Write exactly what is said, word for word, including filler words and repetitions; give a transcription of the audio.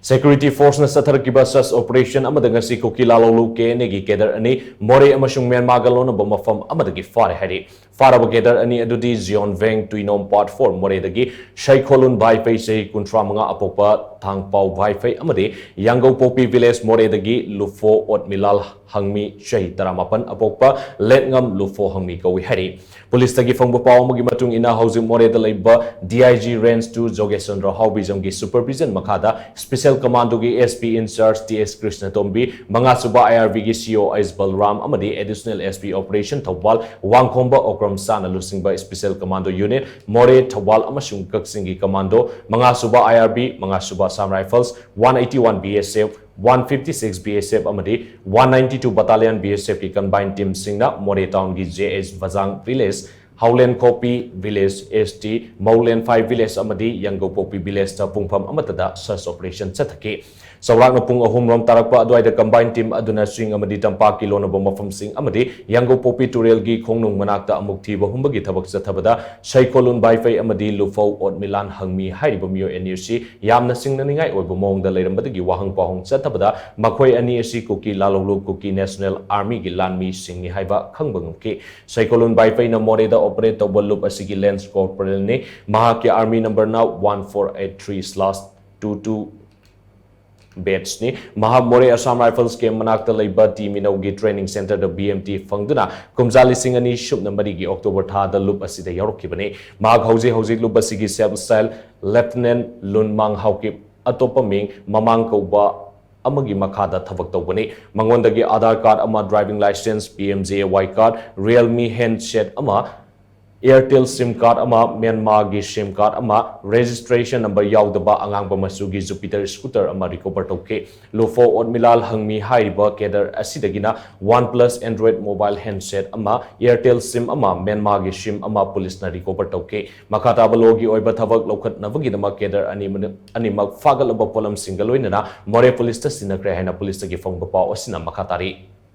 Security force ꯅ ꯆꯠꯊꯔꯛꯈꯤꯕ search operation ꯑꯃꯗ ꯉꯁꯤ ꯀꯨꯀꯤ ꯂꯥꯂꯣꯡꯂꯨꯞ K N A ꯒꯤ cadre ꯑꯅꯤ ꯃꯣꯔꯦ ꯑꯃꯁꯨꯡ ꯃ꯭ꯌꯥꯟꯃꯥꯔꯒ ꯂꯣꯟꯅꯕ ꯃꯐꯝ ꯑꯃꯗꯒꯤ ꯐꯥꯔꯦ ꯍꯥꯏꯔꯤ꯫ ꯐꯥꯔꯕ cadre ꯑꯅꯤ ꯑꯗꯨꯗꯤ ꯖꯤꯌꯣꯟ ꯚꯦꯡ ꯇꯨꯏꯅꯣꯝ Part four ꯃꯣꯔꯦꯗꯒꯤ ꯁꯩꯈꯣꯂꯨꯟ ꯚꯥꯏꯐꯩ ꯆꯍꯤ ꯀꯨꯟꯊ꯭ꯔꯥ ꯃꯉꯥ ꯑꯄꯣꯛꯄ ꯊꯥꯡꯄꯥꯎ ꯚꯥꯏꯐꯩ ꯑꯃꯗꯤ ꯌꯥꯡꯒꯧꯄꯣꯛꯄꯤ village ꯃꯣꯔꯦꯗꯒꯤ ꯂꯨꯐꯣ ꯑꯣꯠꯃꯤꯂꯥꯜ ꯍꯪꯃꯤ ꯆꯍꯤ ꯇꯔꯥꯃꯥꯄꯟ ꯑꯄꯣꯛꯄ ꯂꯦꯠꯉꯝ ꯂꯨꯐꯣ ꯍꯪꯃꯤ ꯀꯧꯏ ꯍꯥꯏꯔꯤ꯫ ꯄꯨꯂꯤꯁꯇꯒꯤ ꯐꯪꯕ ꯄꯥꯎ ꯑꯃꯒꯤ ꯃꯇꯨꯡ ꯏꯟꯅ ꯍꯧꯖꯤꯛ ꯃꯣꯔꯦꯗ ꯂꯩꯕ D I G Range two ꯖꯣꯒꯦꯁꯆꯟꯗ꯭ꯔ ꯍꯥꯎꯕꯤꯖꯝꯒꯤ supervision ꯃꯈꯥꯗ special commando ꯒꯤ S P in charge T S ꯀ꯭ꯔꯤꯁꯅꯇꯣꯝꯕꯤ, ꯃꯉꯥꯁꯨꯕ I R B ꯒꯤ C O S ꯕꯜꯔꯥꯝ ꯑꯃꯗꯤ additional S P operation Thoubal ꯋꯥꯡꯈꯣꯝꯕ Okram ꯁꯥꯅ ꯂꯨꯆꯤꯡꯕ special commando unit ꯃꯣꯔꯦ, ꯊꯧꯕꯥꯜ ꯑꯃꯁꯨꯡ ꯀꯛꯆꯤꯡꯒꯤ commando, ꯃꯉꯥꯁꯨꯕ I R B, ꯃꯉꯥꯁꯨꯕ Assam Rifles, one eighty one B S F, one fifty six B S F ꯑꯃꯗꯤ one ninety two Battalion B S F ꯀꯤ combined team ꯁꯤꯡꯅ ꯃꯣꯔꯦ town ꯒꯤ J S ꯕꯖꯥꯡ village, ꯍꯥꯎꯂꯦꯟ ꯈꯣꯄꯤ village, S T ꯃꯧꯂꯦꯟ ꯐꯥꯏ village ꯑꯃꯗꯤ ꯌꯥꯡꯒꯧꯄꯣꯛꯄꯤ village ꯇ ꯄꯨꯡꯐꯝ ꯑꯃꯠꯇꯗ search operation ꯆꯠꯊꯈꯤ꯫ ꯆꯥꯎꯔꯥꯛꯅ ꯄꯨꯡ ꯑꯍꯨꯝ ꯔꯣꯝ ꯇꯥꯔꯛꯄ ꯑꯗꯨꯋꯥꯏꯗ combined team ꯑꯗꯨꯅ ꯆꯤꯡ ꯑꯃꯗꯤ ꯇꯝꯄꯥꯛꯀꯤ ꯂꯣꯟꯅꯕ ꯃꯐꯝꯁꯤꯡ ꯑꯃꯗꯤ ꯌꯥꯡꯒꯧꯄꯣꯛꯄꯤ ꯇꯨꯔꯦꯜꯒꯤ ꯈꯣꯡꯅꯨꯡ ꯃꯅꯥꯛꯇ ꯑꯃꯨꯛ ꯊꯤꯕ ꯍꯨꯝꯕꯒꯤ ꯊꯕꯛ ꯆꯠꯊꯕꯗ ꯁꯩꯀꯣꯂꯨꯟ ꯕꯥꯏꯐꯩ ꯑꯃꯗꯤ ꯂꯨꯐꯧ ꯑꯣꯠꯃꯤꯂꯥꯟ ꯍꯪꯃꯤ ꯍꯥꯏꯔꯤꯕ ꯃꯤꯑꯣꯏ ꯑꯅꯤ ꯑꯁꯤ ꯌꯥꯝꯅ ꯆꯤꯡꯅꯅꯤꯡꯉꯥꯏ ꯑꯣꯏꯕ ꯃꯑꯣꯡꯗ ꯂꯩꯔꯝꯕꯗꯒꯤ ꯋꯥꯍꯪ ꯄꯥꯎꯍꯪ ꯆꯠꯊꯕꯗ ꯃꯈꯣꯏ ꯑꯅꯤ ꯑꯁꯤ ꯀꯨꯀꯤ ꯂꯥꯂꯣꯡꯂꯨꯞ Kuki National Army ꯒꯤ ꯂꯥꯟꯃꯤꯁꯤꯡꯅꯤ ꯍꯥꯏꯕ ꯈꯪꯕ ꯉꯝꯈꯤ꯫ ꯁꯩꯀꯣꯂꯨꯟ ꯕꯥꯏꯐꯩꯅ ꯃꯣꯔꯦꯗ operate ꯇꯧꯕ ꯂꯨꯞ ꯑꯁꯤꯒꯤ Lance Corporal ꯅꯤ꯫ ꯃꯍꯥꯛꯀꯤ army number ꯅ one four eight three slash two two batch ꯅꯤ꯫ ꯃꯍꯥꯛ ꯃꯣꯔꯦ Assam Rifles camp ꯃꯅꯥꯛꯇ ꯂꯩꯕ ꯇꯤ ꯃꯤꯅꯧꯒꯤ training centre ꯗ B M T ꯐꯪꯗꯨꯅ ꯀꯨꯝꯖꯥ ꯂꯤꯁꯤꯡ ꯑꯅꯤ ꯁꯨꯞꯅ ꯃꯔꯤꯒꯤ October ꯊꯥꯗ ꯂꯨꯞ ꯑꯁꯤꯗ ꯌꯥꯎꯔꯛꯈꯤꯕꯅꯤ꯫ ꯃꯍꯥꯛ ꯍꯧꯖꯤꯛ ꯍꯧꯖꯤꯛ ꯂꯨꯞ ꯑꯁꯤꯒꯤ self style Lieutenant ꯂꯨꯟꯃꯥꯡ ꯍꯥꯎꯀꯤꯞ, ꯑꯇꯣꯞꯄ ꯃꯤꯡ ꯃꯃꯥꯡ ꯀꯧꯕ ꯑꯃꯒꯤ ꯃꯈꯥꯗ ꯊꯕꯛ ꯇꯧꯕꯅꯤ꯫ ꯃꯉꯣꯟꯗꯒꯤ Aadhaar card ꯑꯃ, driving licence, P M J A Y card, Realme handset ꯑꯃ, Airtel SIM card ꯑꯃ, ꯃ꯭ꯌꯥꯟꯃꯥꯔꯒꯤ SIM card ꯑꯃ, registration number ꯌꯥꯎꯗꯕ ꯑꯉꯥꯡꯕ ꯃꯆꯨꯒꯤ Jupiter scooter ꯑꯃ recover ꯇꯧꯈꯤ꯫ ꯂꯨꯐꯣ ꯑꯣꯠꯃꯤꯂꯥꯜ ꯍꯪꯃꯤ ꯍꯥꯏꯔꯤꯕ cadre ꯑꯁꯤꯗꯒꯤꯅ OnePlus Android mobile handset ꯑꯃ, Airtel SIM ꯑꯃ, ꯃ꯭ꯌꯥꯟꯃꯥꯔꯒꯤ SIM ꯑꯃ ꯄꯨꯂꯤꯁꯅ recover ꯇꯧꯈꯤ꯫ ꯃꯈꯥ ꯇꯥꯕ law ꯒꯤ ꯑꯣꯏꯕ ꯊꯕꯛ ꯂꯧꯈꯠꯅꯕꯒꯤꯗꯃꯛ cadre ꯑꯅꯤꯃꯛ, ꯑꯅꯤꯃꯛ ꯐꯥꯒꯠꯂꯕ ꯄꯣꯠꯂꯝꯁꯤꯡꯒ ꯂꯣꯏꯅꯅ ꯃꯣꯔꯦ ꯄꯨꯂꯤꯁꯇ ꯁꯤꯟꯅꯈ꯭ꯔꯦ ꯍꯥꯏꯅ ꯄꯨꯂꯤꯁꯇꯒꯤ ꯐꯪꯕ ꯄꯥꯎ ꯑꯁꯤꯅ ꯃꯈꯥ ꯇꯥꯔꯤ꯫